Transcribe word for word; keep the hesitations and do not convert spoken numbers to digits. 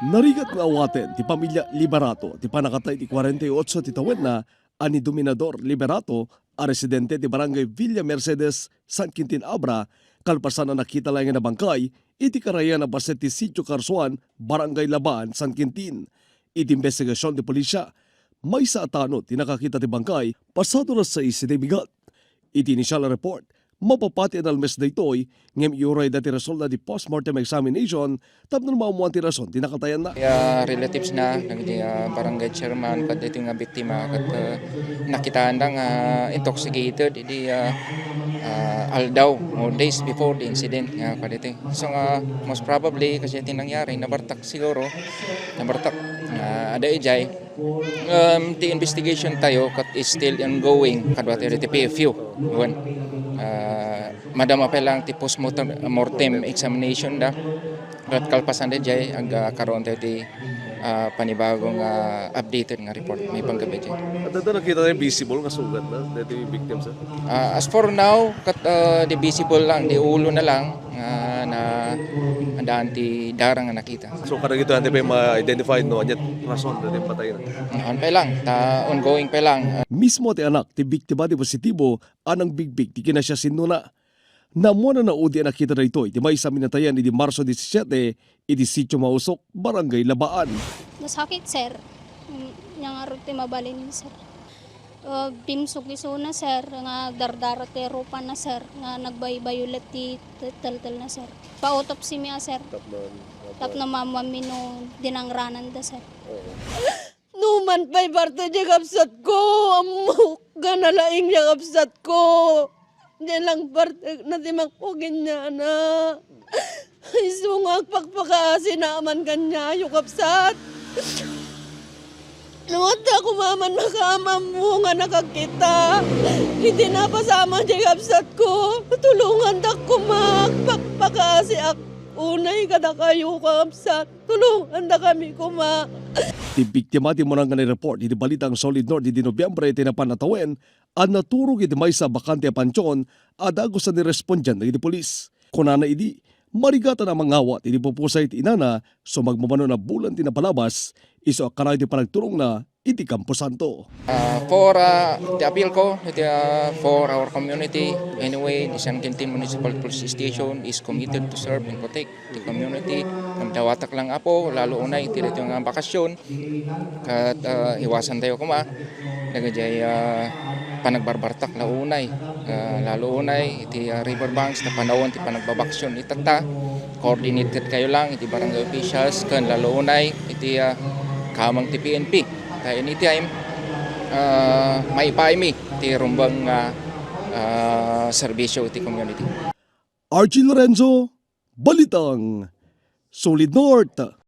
Narigat nga awaten ti pamilia Liberato ti pannakatay ti kuarenta y otso ti tawenna a ni Dominador Liberato a residente ti Barangay Villa Mercedes, San Quintin Abra, kalpasan a nakita laeng a nabangkay iti karayan a bassit ti Sitio Carsuan, Barangay Labaan, San Quintin. Iti imbestigasion ti pulisya, maysa a tanod ti nakakita ti bangkay pasado alas sais iti bigat. Iti initial a report, mapapati a nalmes daytoy, ngem iurayda ti resulta ti postmortem examination tapno maammoan ti rason ti nakatayanna. Ah, relatives na, dagiti, ah, barangay chairman, ket daytoy nga biktima, ket, ah, nakitaanda nga intoxicated idi, ah, ah, aldaw or days before the incident nga kadaytoy. So nga, most probably, kasi ti nangyari, nabartak siguro, nabartak, ah, ada ijay. Um, ti investigation tayo ket is still ongoing. Kadua tayo ti P F U. Wen, ah, madama pa lang ti post mortem, mortem examination da. Ket kalpasan da jay, agkaroon tayo ti, ah, panibagong, ah, updated nga report. May panggabi jay. At ito nakita tayo visible nga sugat na, dito yung victim, sir? Ah, as for now, kat, ah, di visible lang, di ulo na lang, nga na, andaan ti darang nga nakita. So, kadagito, hindi pa yung ma-identify, no? Anya rason, dito yung patay na. Ano pa lang, ta ongoing pa lang. Mismo ti anak ti biktima ti positibo a nangbigbig ti kinasiasinona. Naammoanna udi a nakita daytoy ti maysa a minatayan idi Marso disisiete iti Sitio Mausok, Barangay Labaan. Nasakit, sir. Mm, nya ngarud ti mabalin, sir. Ah, bimsog isuna, sir, nga dardara ti rupana, sir, nga nagbaybayolet ti te-, teltelna, sir. Pa-autopsy mi a, sir. Tapno, tapno maammoanmi no dinangrananda, sir. Oo. Numan pay parte di kabsatko, ammok, nga nalaing di kabsatko. Di lang parte na ti mangkugin niya na. Isu nga agpakpakaasi na aman kaniayo, kabsat. No adda koma man makaamammo nga nakakita iti napasamak di kabsatko, tulongandak koma agpakpakaasiak unay kadakayo, kabsat. Tulongandakami koma. Ti biktima ti umuna nga ni-report iti Balitang Solid North idi Nobiembre ti napan a tawen a naturog iti maysa a bakante a pantion a dagus a nirespondian dagiti pulis. Kunana idi, marigatan a mangawat iti pupusay ti inana, sumagmamano a bulan ti napalabas, isu a kanayon ti panagturongna iti Camposanto. Ah, for, ah, ti appeal ko, iti, ah, for our community, anyway, the San Quintin Municipal Police Station is committed to serve and protect the community. Ngem dawatak lang, Apo, lalo unay iti daytoy nga bakasyon, ket, ah, iwasan tayo koma dagiti, ah, panagbarbartak la unay, ah, lalo unay iti, ah, river banks, ta panawen ti panagbabakasyon itatta. Coordinated kayo lang iti barangay officials, ken lalo unay iti, ah, kameng ti P N P. Ta anytime, ah, maipaaymi ti rumbeng nga, ah, serbisyo iti community. Archie Lorenzo, Balitang Solid North.